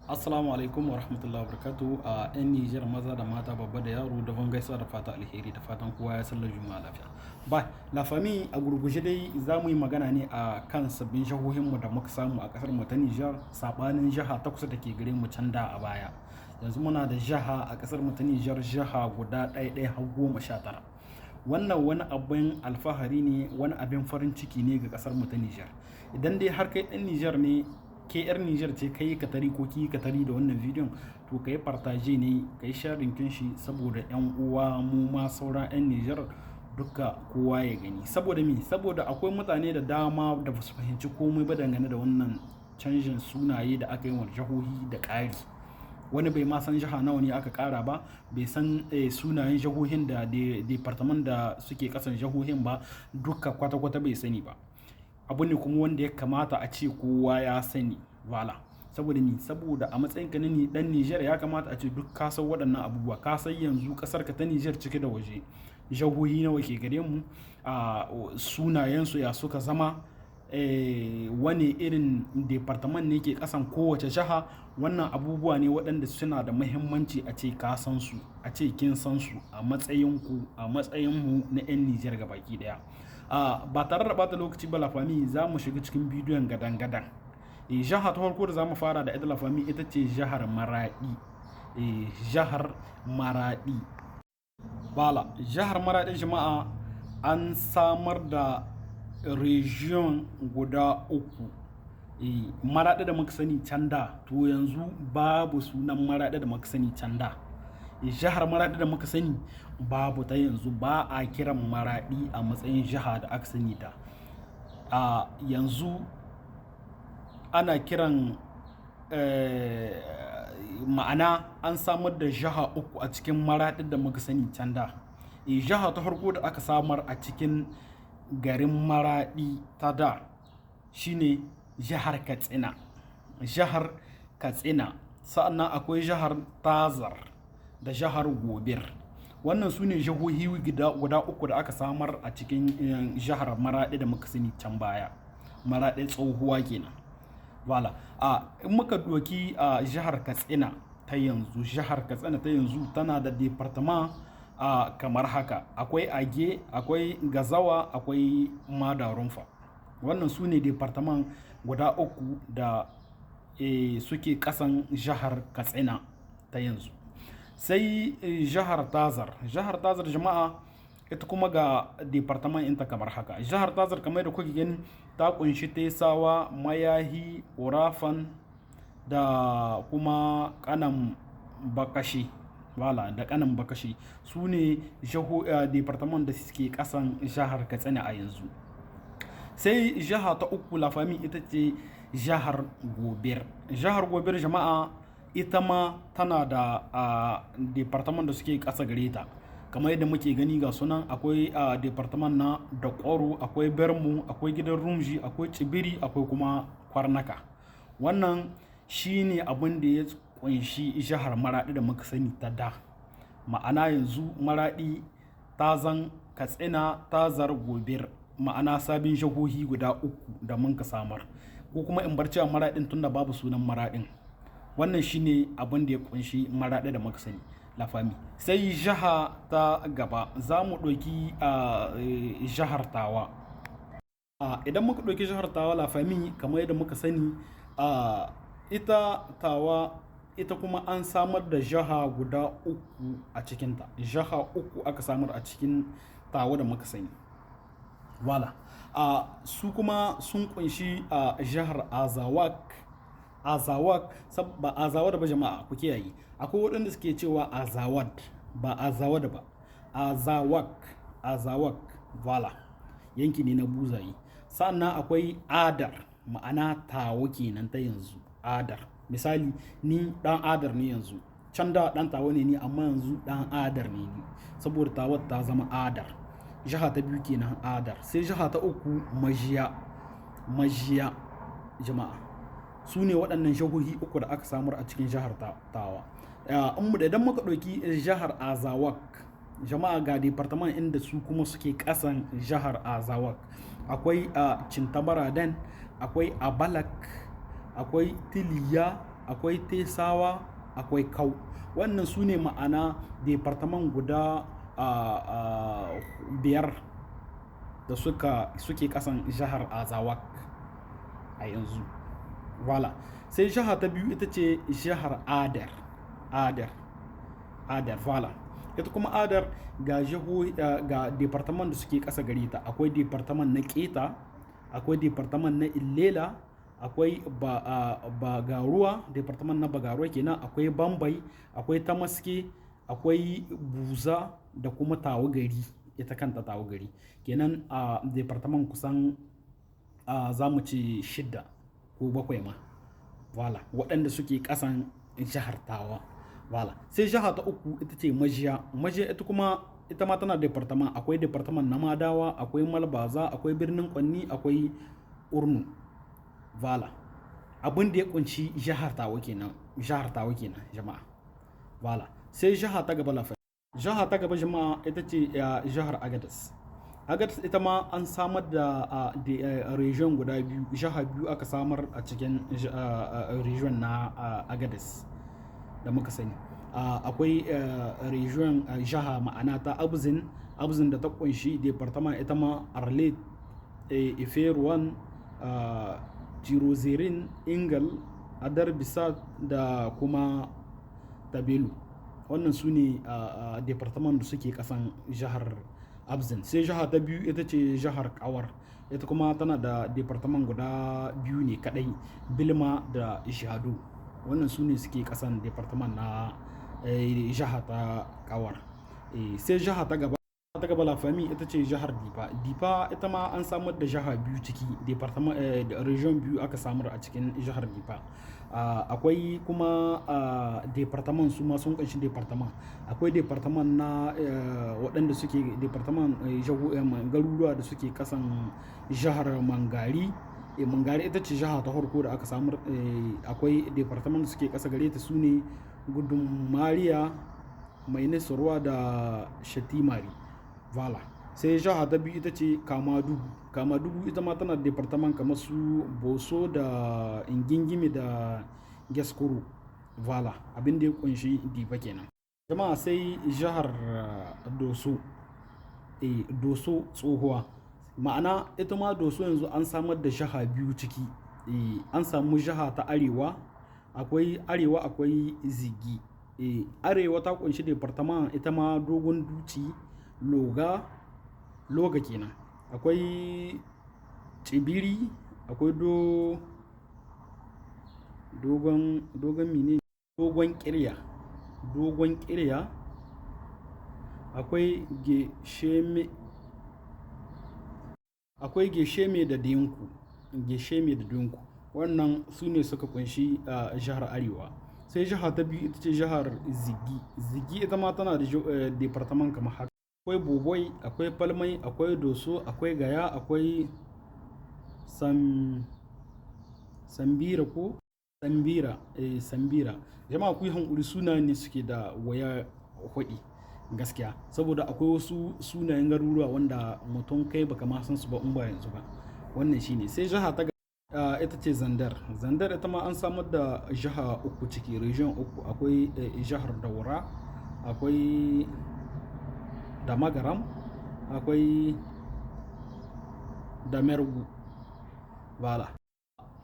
Assalamu alaikum wa rahmatullahi wa barakatuhu a 'yan Nijar maza da mata, babba da yaro, da ban gaisuwa da fata alheri, da fatan kowa ya sallar Juma'a lafiya. Ba la famille, a gurguje dai za mu yi magana ne a kan sabbin jihohinmu da muka samu a kasar mu ta Nijar, sabanin jiha ta kusa da ke gare mu can da a baya. Yanzu muna da jiha a kasar mu ta Nijar, jiha guda ɗaya ɗaya har 19. Wannan wani abin alfahari ne, wani abin farin ciki ne ga kasar mu ta Nijar. Idan dai har kai ɗan Nijar ne, ke yar Nijar ce, kai katari ko ki katari da wannan bidiyon, to ka yi partage ne, ka yi sharing kin shi, saboda yan uwa mu ma sauran yan Nijar duka kowa ya gani. Saboda me? Saboda akwai mutane da dama da ba su fahimci komai ba dangane da wannan canjin sunaye da aka yi wa jihohi da ƙari. Wani bai ma san jiha nawa ne aka ƙara ba, bai san sunayen jihohin da département da suke kasan jihohin ba duka, kwata-kwata bai sani ba. Abu ne kuma wanda ya kamata a ce kowa ya sani. Voilà, saboda ni, saboda a matsayin ka na ni dan Niger, ya kamata a ce duk ka san waɗannan abubuwa. Ka san yanzu kasar ka ta Niger cike da waje jihohi nawa ke gare mu, a sunayensu ya suka zama, wani irin département ne ke kasan kowace jiha. Wannan abubuwa ne waɗanda suna da muhimmanci a ce ka san su, a ce kin san su, a matsayin ku, a matsayin mu na 'yan Niger gabaki daya. Ba tare da bata lokaci ba, la famille, za mu shiga cikin bidiyon gadan-gadan. Jiha ta farko da za mu fara da ita, la famille, ita ce jihar Maradi. Jihar Maradi. Voilà, jihar Maradi, jama'a, an samar da région guda uku. Maradi da muka sani can da, to yanzu babu sunan Maradi da muka sani can da. Jihar Maradi da muka sani babu ta yanzu, ba a kiran Maradi a matsayin jiha da aka sani da. A yanzu ana kiran, ma'ana an samar da jiha uku a cikin Maraɗi da muka sani can da. Jiha ta farko da aka samar a cikin garin Maraɗi ta da shine jihar Katsina. Jihar Katsina. Sa'annan akwai jihar Tazar da jihar Gobir. Wannan su ne jihohi guda uku da aka samar a cikin jihar Maraɗi da muka sani can baya. Maraɗi tsohuwa kenan. Voilà. In muka ɗauki a jihar Katsina ta yanzu, jihar Katsina ta yanzu tana da département kamar haka: akwai Age, akwai Gazawa, akwai Madarunfa. Wannan su ne département guda uku da suke ƙasan jihar Katsina ta yanzu. Sai jihar Tazar. Jihar Tazar, jama'a, ita kuma ga département ɗinta kamar haka. Jihar Tazar, kamar da kuke gani, ta kunshi Tesawa, Mayahi, Urafan da kuma Kanan Bakashi. Voilà, da Kanan Bakashi su ne département da suke kasan jihar Katsina a yanzu. Sai jiha ta uku, la famille, ita ce jihar Gobir. Jihar Gobir, jama'a, ita ma tana da département da suke kasa gare ta, kamar yadda muke gani ga sunan: akwai a département na Dakwaro, akwai Bermu, akwai Gidan Rumji, akwai Tsibiri, akwai kuma Kwarnaka. Wannan shine abin da ya kunshi jihar Maradi da muka sani ta da. Ma'ana yanzu Maradi ta zan Katsina, Tazar, Gobir, ma'ana sabin jihohi guda uku da mun ka samar, ko kuma in bar cewa Maradin tunda babu sunan Maradin. Wannan shine abin da ya kunshi Maradi da muka sani, la famille. Sai jiha ta gaba, za mu ɗauki a jihar Tawa. Idan muka ɗauki jihar Tawa, la famille, kamar yadda muka sani, ita Tawa ita kuma an samar da jiha guda uku a cikinta. Jiha uku aka samar a cikin Tawa da muka sani. Voilà, su kuma sun kunshi a jihar Azawak. Azawak, ba Azawad ba, jama'a, ku kiyaye. Akwai waɗanda suke cewa Azawad, ba Azawad ba, Azawak, Azawak. Voilà, yanki ne na buzayi. Sannan akwai Adar, ma'ana Tawa kenan ta yanzu, Adar. Misali, ni dan Adar ne yanzu. Can da dan Tawa ne ni, amma yanzu dan Adar ne ni, saboda Tawa ta zama Adar. Jiha ta biyu kenan, Adar. Sai jiha ta uku, Majiya. Majiya, jama'a, su ne waɗannan jihohi uku da aka samar a cikin jihar Tawa. Idan muka ɗauki jihar Azawak, jama'a, ga département inda su kuma suke ƙasan jihar Azawak: akwai a Cintabaraden, akwai Abalak, akwai Tiliya. akwai Tesawa, akwai Kau. Wannan su ne ma'ana departaman guda 5 da suke kasan jihar Azawak a yanzu. Wala. Sai jiha ta biyu ita ce jihar Adar. Adar. Adar, wala. Ita kuma Adar ga jihohi, ga departaman da suke ƙasa gare ta. Akwai departaman na Keta, akwai departaman na Illela, akwai Bagaruwa, departaman na Bagaruwa kenan, akwai Bambai, akwai Tamaske, akwai Buza da kuma Tawa gari, ita kanta Tawa gari. Kenan a departaman kusan za mu ce 6 ko 7 ma. Wala. Waɗanda suke ƙasan jihar Tawa. Wala. Sai jiha ta uku ita ce Majiya. Majiya ita kuma ita ma tana departaman. Akwai departaman na Madawa, akwai Malbaza, akwai Birnin Kwanni, akwai Urnu. Wala. Abin da ya ƙunshi jihar Tawa kenan, jihar Tawa kenan jama'a. Wala. Sai jiha ta gaba lafiya. Jiha ta gaba jama'a ita ce jihar Agadez. Agadez ita ma an samar da region guda biyu, jiha biyu aka samar a cikin region na Agadez da muka sani. Akwai region jiha ma'ana ta Abzin, Abzin da ta ƙunshi departament ita ma Arlit, Iferuwan, Tirozirin, Ingal, Adar Bisat da kuma Tabelu. Wannan su ne departament da suke ƙasan jihar Abzin. Sai jiha ta biyu ita ce jihar Kawar. Ita kuma tana da departament guda biyu ne kaɗai, Bilma da Jado. Wannan su ne suke ƙasan departament na jiha ta Kawar. Sai jiha ta gaba, ta gaba La Famille ita ce jihar Difa. Difa ita ma an samar da jiha biyu ciki, departament region biyu aka samar a cikin jihar Difa. Akwai kuma departament su ma sun ƙunshi departament. Akwai departament na waɗanda suke departament garuruwa da suke ƙasan jihar Mangari. Mangari ita ce jiha ta farko da aka samar. Akwai departament da suke ƙasa gare ta su ne Gudumariya, Mainisirwa da Shatimari. Wala. Sai jiha ta biyu ita ce Kamadugu. Kamadugu ita ma tana da departament kamar su Boso da Ingingimi da Geskuru. Wala. Abin da ya ƙunshi Difa kenan. Jama'a sai jihar Doso. Doso tsohuwa. Ma'ana ita ma Doso yanzu an samar da jiha biyu ciki. An samu jiha ta Arewa, akwai Arewa akwai Zigi. Arewa ta ƙunshi departament ita ma Dogon Dutse, Loga, Loga kenan. Akwai Tsibiri, akwai dogon, dogon mene? Dogon Ƙirya, Dogon Ƙirya. Akwai Gesheme, akwai Gesheme da Dinku, Gesheme da Dinku. Wannan su ne suka ƙunshi jihar Arewa. Sai jiha ta biyu ita ce jihar Zigi. Zigi ita ma tana da departament kamar haka. Akwai Boboi, akwai Falmai, akwai Doso, akwai Gaya, akwai Sambira ko Sambira, Sambira. Jama'a ku yi hankuri, sunayen ne suke da waya hwaɗi gaskiya. Saboda akwai wasu sunayen garuruwa wanda mutum kai baka ma san su ba in ba yanzu ba. Wannan shine. Sai jiha ta ita ce Zandar. Zandar ita ma an samar da jiha uku ciki, region uku. Akwai jihar Daura, akwai Damagaram, akwai Damergu. Wala.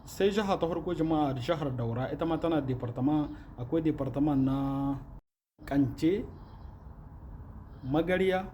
Sai jiha ta farko jama'a jihar Daura ita ma tana departament. Akwai departament na Kance, Magarya,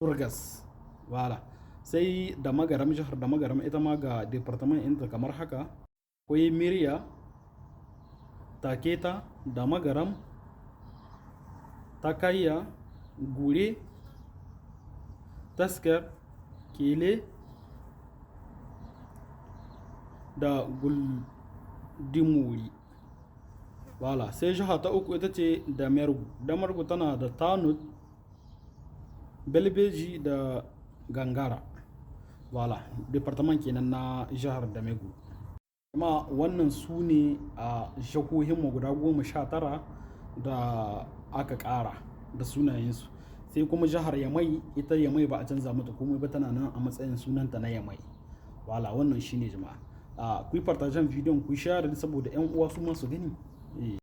Turgas. Wala. Sai Damagaram, jihar Damagaram ita ma ga departament ɗinta kamar haka. Akwai Miriya, Taketa, Damagaram, Takayya, Gure, Taskar, Kele da Guldimori. Wala. Sai jiha ta uku ita ce Damergu. Damergu tana da Tanud, Belbeji da Gangara. Wala. Departament kenan na jihar Damegu. Jama'a wannan su ne a jihohinmu guda 19 da aka ƙara da sunayensu. Sai kuma jihar Yamai, ita Yamai ba a canza mata komai ba, tana nan a matsayin sunanta na Yamai. Wala. Wannan shine jama'a. Ku yi partagen bidiyon, ku share saboda 'yan uwa su ma su gani. Eh.